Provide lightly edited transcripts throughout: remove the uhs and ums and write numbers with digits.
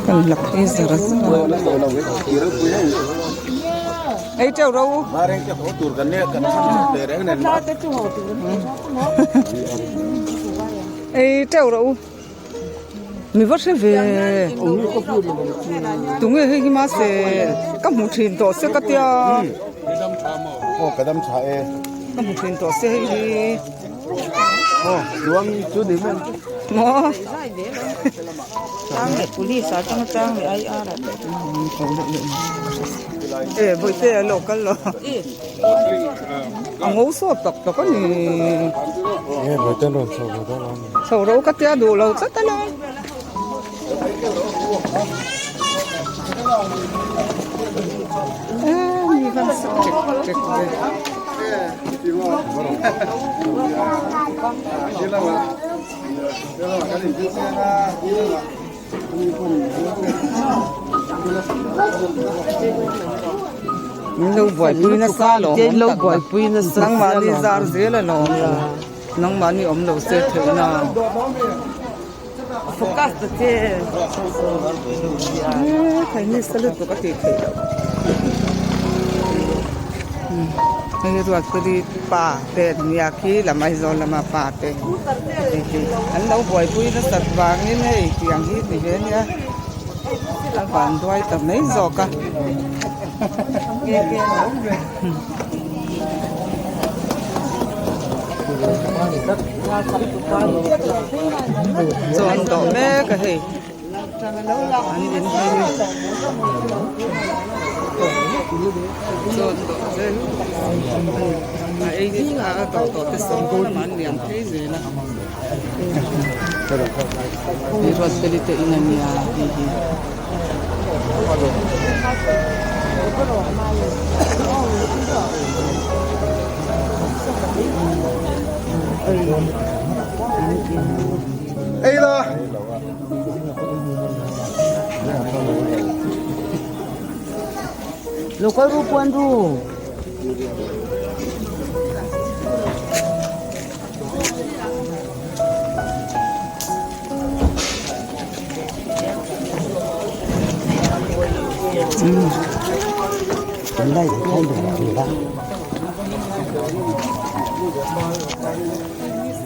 Kan la phei zar zar a ei teuh ro. Ei teuh ro. Mi va hre ve tunge hei hi mahse ka hmu thin tawh se ka tia ka hmu thin tawh se hei hi maw e bawihte a lo kal lo a ngo sawt tak tak a ni. Chho ro ka tia duh lo tlat a lo. Mi van sak ṭek ṭek ve. Min lo buaipui nasa lo. Nangmahni zar zel a lawm. Nangmahni awm lo se theih na. Focus ta che. Eee thei ni sa lutuk a tih theih loh. Hei ruat pali pa te nia khi lam Aizawl lama pa te an lo buaipui nasat vangin hei tiang hi ti ve nia a van duai ta mai zawk a. Chaw an dawh mek a hei an in hei chaw an dawh zel a ei hi a dawh tawh te sawn lamah an liam phei zel a hei ruatfeli te in a nia hei hi. Lo kal ru puan ru.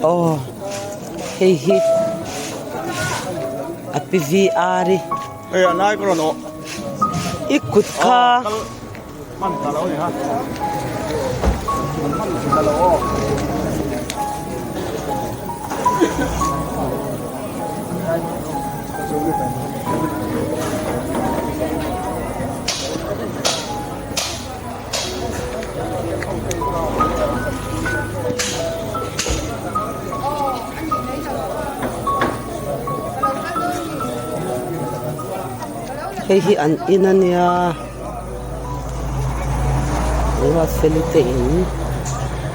Aw hei hi a PVR i i kut kha. Hei hi an in a nia. Ruatfeli te in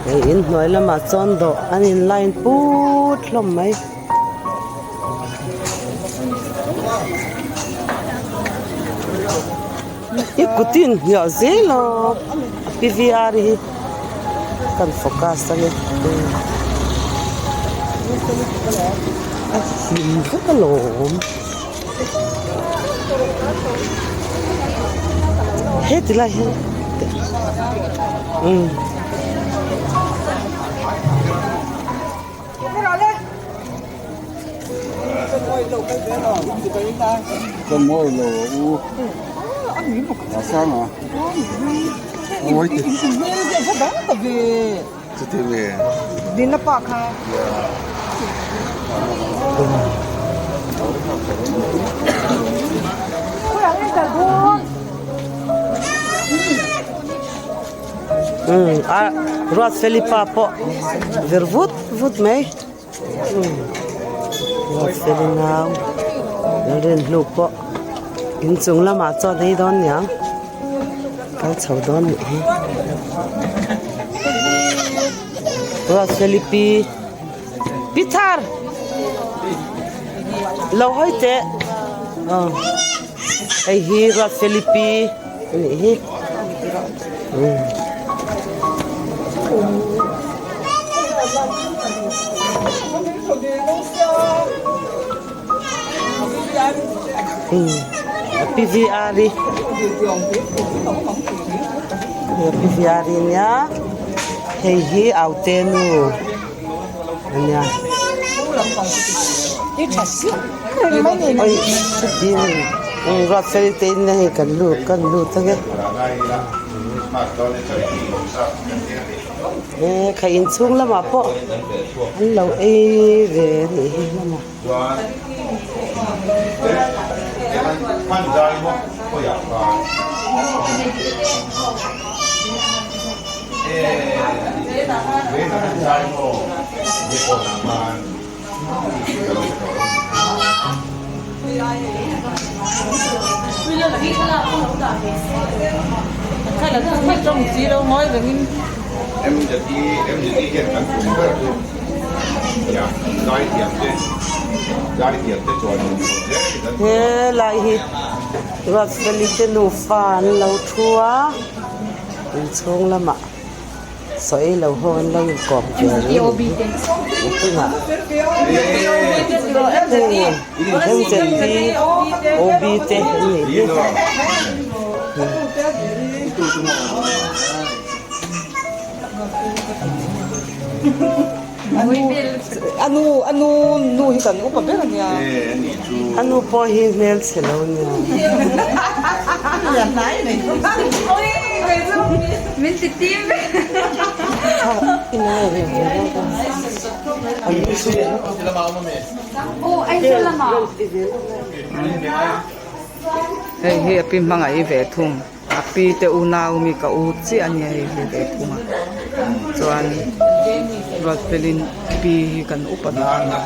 hei inhnuai lamah chuan dawh an in line put hlawm mai. I kut in hniah zel a PVR hi kan focus a ni a hlim vek alawm. Heti lai hian umm. Umm a Ruatfeli pa pawh vir vut vut mai umm Ruatfeli nau Lalrinhlu pawh inchung lamah chuan ei dawn niang. Kal chho dawn nih hi Ruatfeli pi pi thar lo hawi teh aw hei hi Ruatfeli pi a nih hi umm. Umm PVR i PVR i nia hei hi aute nu a nia oi chuti Ruatfeli te in hei kan lut kan lut ange he kha inchhung lamah pawh an lo ei ve a nih hi hlawm a. He lai hi Ruatfeli te nufa an lo thu a inchhung lamah sawi lo ho an lo inkawm ve reng a ni hi tunah hei MZP OB te an nih hi. Anu anu nu hi kan upa ber ania. Anu pawh hi hmel chhe lo ania. Hei hi a pi hmangaih ve thung. A pi te unau mi ka u chiah a nia hei hi ve thung a chuan Ruatfelin pi hi kan upa ve thung a.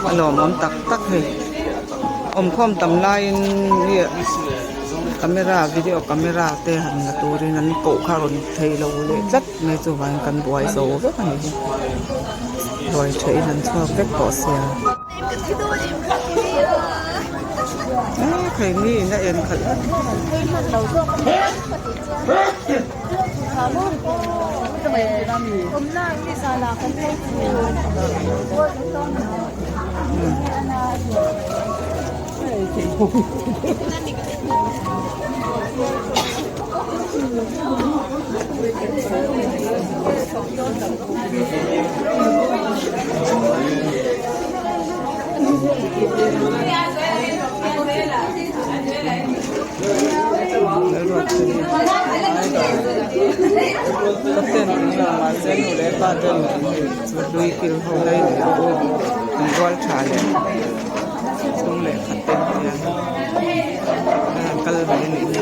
A lawmawm tak tak hei awmkhawm tam laiin camera video camera te han la turin an koh kha a rawn thei lo leh tlat. Mai chu vangin kan buai zo vek a ni hi ruai theih in an chhuak vek tawh sia eh thei mi in a en khalh vek. Chhung leh khat te hian an kal mai a nih hi.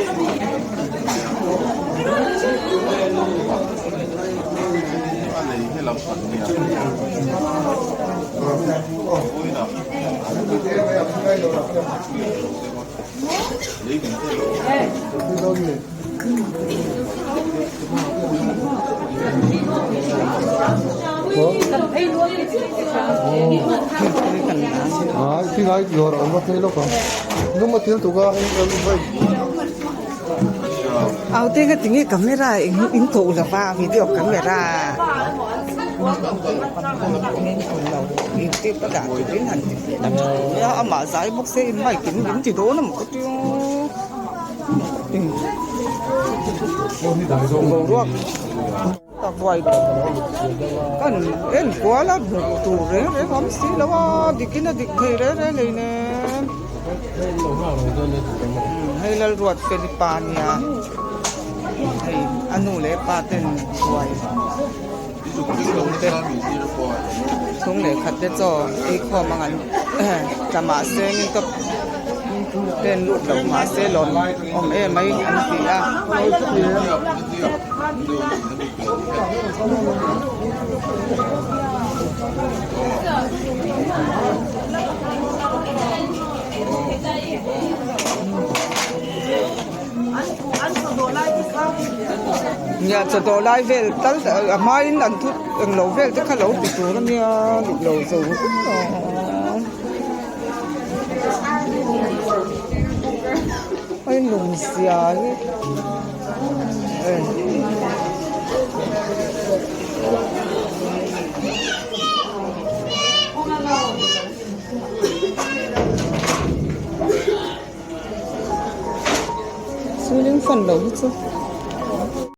Aute ka tinge camera in koh lova video camera youtube a dah turin han ti ve la tha tur a amah zai bawk se in mic in in ti dawn a maw ka tia. Boruak tak buai kan en kual a hmuh tur reng reng awm si lo a dikin a dik thei reng reng nei nen hei Lalruatfeli pa nia hei a nu leh pa ten buai chhungte chhung leh khat te chaw ei khawm ang an tla mahse in ka pen lut lo mahse lawm awm em mai an ti a. Nia chaw dawh lai vel tal a hmain an thut englo vel te kha lo ti tur a nia dik lo zo vek a. Hei lung zia hi. Ceiling fan lo hi chu.